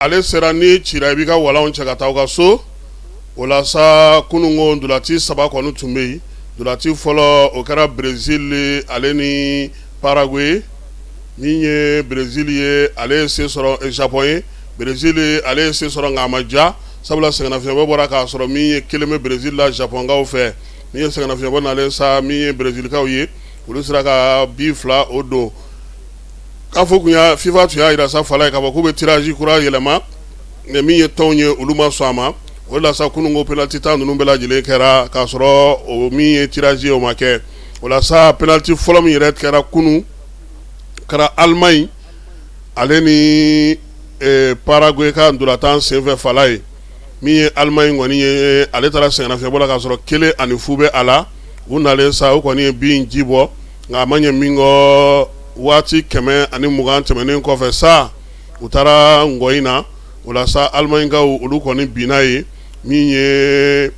Ale sera ni cira i b'i ka walanw cɛ ka taa ka so. O la sa, kununko ntolaci saba kɔni tun bɛ yen. Ntolaci fɔlɔ, o kɛra Brésil ale ni Paraguay. Min ye Brésil ye, ale ye se sɔrɔ Japon ye. Brésil, ale ye se sɔrɔ, nka a ma diya, sabula sɛgɛnnafiɲɛbɔ bɔra k'a sɔrɔ min ye kelen bɛ Brésil la Japonkaw fɛ. Min ye sɛgɛnnafiɲɛbɔ nalen sa, min ye Brésilkaw ye, olu sera ka bi fila o don. K'a fɔ kun ya FIFA tun y'a jira sa, fala ye, k'a fɔ k'u bɛ tirage kura yɛlɛma, mais min ye tɔnw ye, olu ma sɔn a ma. O la sa, kununko penalty tan ninnu bɛɛ lajɛlen kɛra k'a sɔrɔ o min ye tirage ye, o ma kɛ. O la sa, penalty fɔlɔ min yɛrɛ kɛra kunun, kɛra Allemagne ale ni Paraguay ka ntolatan senfɛ, fala ye. Min ye Allemagne kɔni ye, ale taara sɛgɛnnafiɲɛbɔ la k'a sɔrɔ 1-0 bɛ a la. U nalen sa, u kɔni ye bin ji bɔ, nka a ma ɲɛ min kɔ, waati 120 tɛmɛnen kɔfɛ sa, u taara ngɔ in na. O la sa, Alimaɲikaw, olu kɔni binna ye. Min ye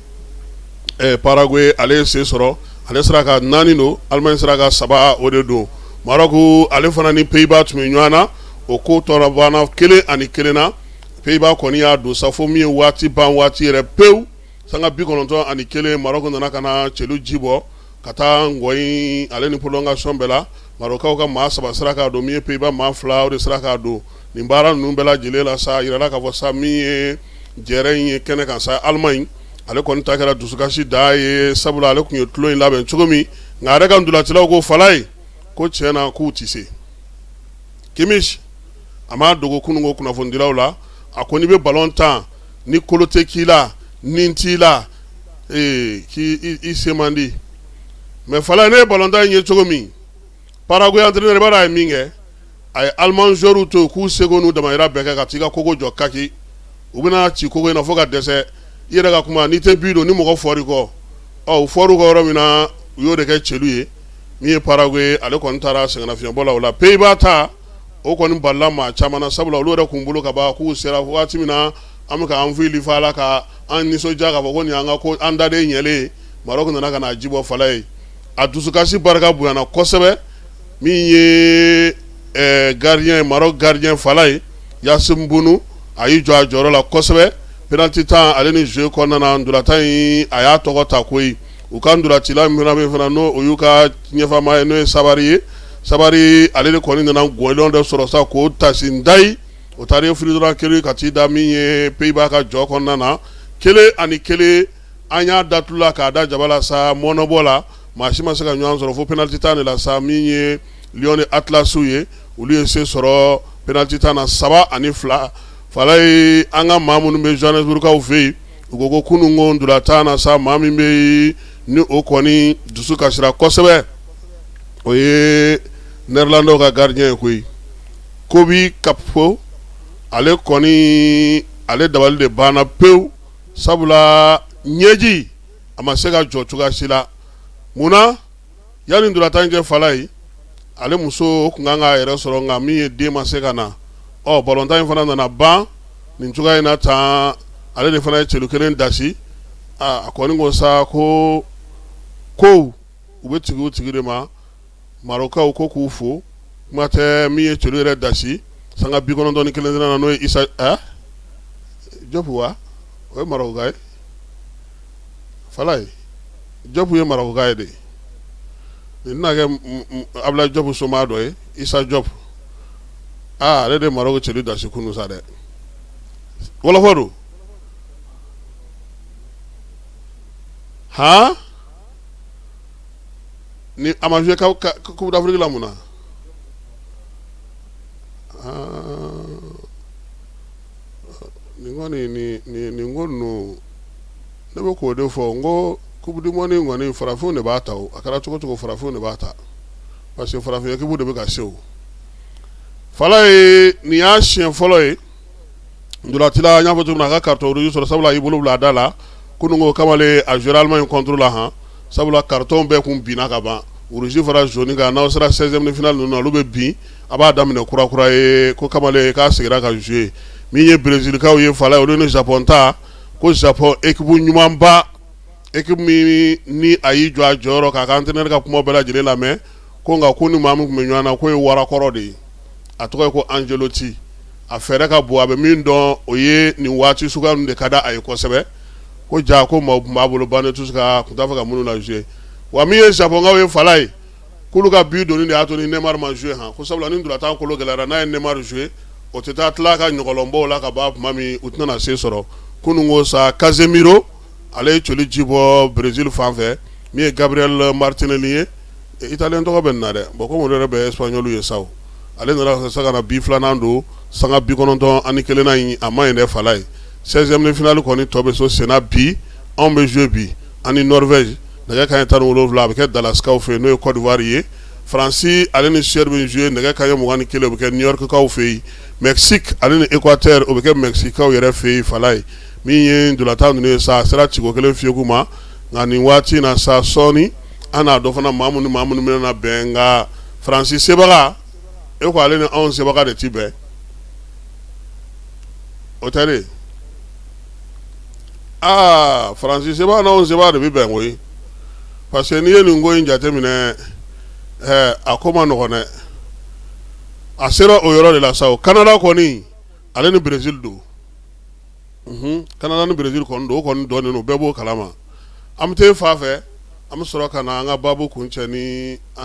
Paraguay, ale ye se sɔrɔ, ale sera ka naani don, Alimaɲi sera ka saba o de don. Maroc, ale fana ni Pays-Bas tun bɛ ɲɔgɔn na. O ko tɔɔrɔ banna 1-1 na. Pays-Bas kɔni y'a don sa fo min ye waati ban waati yɛrɛ pewu, sanga 91. Maroc nana ka na celu ji bɔ ka taa ngɔ ale ni prolongation bɛɛ la. Marɔkaw ka maa saba sera k'a don, min ye Pays-Bas maa fila o de sera k'a don. Nin baara ninnu bɛɛ lajɛlen la sa, yirala k'a fɔ sa, min ye jɛrɛ in ye kɛnɛ kan sa, Allemagne, ale kɔni ta kɛra dusukasi da ye, sabula ale tun ye tulon in labɛn cogo min, nka a yɛrɛ ka ntolacilaw ko, fala ye, ko tiɲɛ na k'u tɛ se. Kimmich, a m'a dogo kununko kunnafonidilaw la, a ko n'i bɛ ballon tan ni kolo tɛ k'i la, ni t'i la, ee, k'i i se man di. Mais fala, ne ye ballon tan in ye cogo min, Paraguay entraîneur b'a dɔn a ye min kɛ, a ye Allemand joueurs to yen k'u seko n'u damayira bɛɛ kɛ ka t'i ka kogo jɔ kaki. U bɛna ci kogo in na fo ka dɛsɛ. I yɛrɛ ka kuma, n'i tɛ bi don ni mɔgɔ fɔr'i kɔ, ɔ, u fɔr'u kɔ yɔrɔ min na, u y'o de kɛ celu ye. Min ye Paraguay, ale kɔni taara sɛgɛnnafiɲɛbɔ la. O la, Pays-Bas ta, o kɔni balila maa caman na, sabula olu yɛrɛ kun bolo ka ban k'u sera waati min na, an bɛ ka an fili fa la ka an nisɔndiya k'a fɔ ko nin y'an ka ko an daden ɲɛlen ye. Maroc nana ka na ji bɔ, fala ye. A dusukasi barika bonyana kosɛbɛ. Min ye gardien, Maroc gardien, fala ye, Yassine Bounou, a y'i jɔ a jɔyɔrɔ la kosɛbɛ. Penalty tan ale ni jeu kɔnɔna na, ntolatan in, a y'a tɔgɔ ta koyi. U ka ntolacila min fana bɛ fana, n'o o y'u ka ɲɛfama ye, n'o ye Sabari ye, Sabari, ale de kɔni nana gɔlɔn dɔ sɔrɔ sa k'o tasi ndayi. O taara ye fili kelen ka t'i da min ye Pays-Bas ka jɔ kɔnɔna na, 1-1. An y'a datu la k'a da jaba la sa, mɔnɔbɔ la, maa si ma se ka ɲɔgɔn sɔrɔ fo penalty tan de la sa. Min ye Lions de Atlas ye, olu ye se sɔrɔ penalty tan na, 3-2, fala ye. An ka maa minnu bɛ Johannesburgkaw fɛ yen, u ko ko kunun ko ntolatan na sa, maa min bɛ yen ni o kɔni dusu kasira kosɛbɛ, o ye Néerlandais ka gardien ye koyi, Cody Gakpo. Ale kɔni, ale dabali de banna pewu, sabula ɲɛji a ma se ka jɔ cogoya si la. Munna? Yanni ntolatan cɛ, fala ye, ale muso o tun kan k'a yɛrɛ sɔrɔ, nka min ye den ma se ka na. Ɔ, balontan in fana nana ban nin cogoya in na tan. Ale de fana ye celu kelen dasi. A kɔni ko sa ko ko u bɛ tigi u tigi de ma. Marɔkaw ko k'u fo. Kuma tɛ, min ye celu yɛrɛ dasi sanga 91 na, n'o ye Issa Diop wa, o ye Marɔka ye, fala ye. Diop ye Marɔka ye de. Nin tɛna kɛ Abdoulaye Diop somaa dɔ ye? Issa Diop, aa, ale de Marɔku celu dasi kunun sa dɛ. Wɔlɔfɔ don han. Ni a ma joué Coupe d'Afrique la, mun na? Nin kɔni, nin ko ninnu, ne bɛ k'o de fɔ n ko Coupe du monde in kɔni, farafinw de b'a ta. O a kɛra cogo cogo, farafinw de b'a ta, parce que farafin équipe de bɛ ka se. O fala ye, nin y'a siɲɛ fɔlɔ ye ntolacila, n y'a fɔ cogo min na, a ka carton rouge sɔrɔ, sabula a y'i bolo bila a da la kunun ko kamalen a joué Allemagne contre la han, sabula carton bɛɛ kun binna ka ban, rouge fara jaune kan. N'aw sera 16e de finale ninnu na, olu bɛ bin, a b'a daminɛ kura kura ye. Ko kamalen k'a seginna ka jouer. Min ye Brésilkaw ye, fala ye, olu ni Japon ta, ko Japon équipe ɲumanba, équipe min ni a y'i jɔ a jɔyɔrɔ k'a ka entraîneur ka kuma bɛɛ lajɛlen lamɛn, ko nka ko ni maa min tun bɛ ɲɔgɔn na, k'o ye warakɔrɔ de ye, a tɔgɔ ye ko Ancelotti. A fɛɛrɛ ka bon, a bɛ min dɔn, o ye nin waati suguya ninnu de ka di a ye kosɛbɛ. Ko ja ko maaw tun b'a bolo banc de touche kan, tun t'a fɛ ka minnu na jouer. Wa min ye Japɔnkaw ye, fala ye k'olu ka but donni de y'a to ni Neymar ma jouer han, ko sabula ni ntolatan kolo gɛlɛyara, n'a ye Neymar jouer, o tɛ taa tila ka ɲɔgɔlɔnbɔw la ka ban tuma min, u tɛna se sɔrɔ. Kunun ko sa, Casemiro, ale ye coli ji bɔ Brésil fan fɛ. Min ye Gabriel Martinelli ye, italien tɔgɔ bɛ nin na dɛ, bon komi olu yɛrɛ bɛ espagnol ye sa, ale nana sa ka na but filanan don sanga 91nan in. A ma ɲi dɛ, fala ye. 16e de finale kɔni tɔ bɛ so senna bi. Anw bɛ jouer bi ani Norvège, nɛgɛ kanɲɛ 17, a bɛ kɛ Dallaskaw fɛ yen, n'o ye Côte d'Ivoire ye. Faransi ale ni Suède bɛ jouer nɛgɛ kanɲɛ 21, o bɛ kɛ New York kaw fɛ yen. Mexique ale ni Équateur, o bɛ kɛ Mexique-kaw yɛrɛ fɛ yen. Fala ye min ye ntolatan ninnu ye sa, a sera ciko kelen fiyeku ma. Nka nin waati in na sa, sɔɔni an n'a dɔn fana maa minnu ni maa minnu bɛna bɛn. Nka Faransi sebaga, e ko ale ni anw sebaga de ti bɛn, o tɛ de? Aa, Faransi sebaga n'anw sebaga de bɛ bɛn koyi, parce que n'i ye nin ko in jateminɛ, ɛɛ, a ko ma nɔgɔn dɛ. A sera o yɔrɔ de la sa. O Canada kɔni, ale ni Brésil don. Canada ni Brésil kɔni don, o kɔni dɔnnen don, bɛɛ b'o kalama. An bɛ taa fa fɛ, an bɛ sɔrɔ ka na an ka baabu kuncɛ ni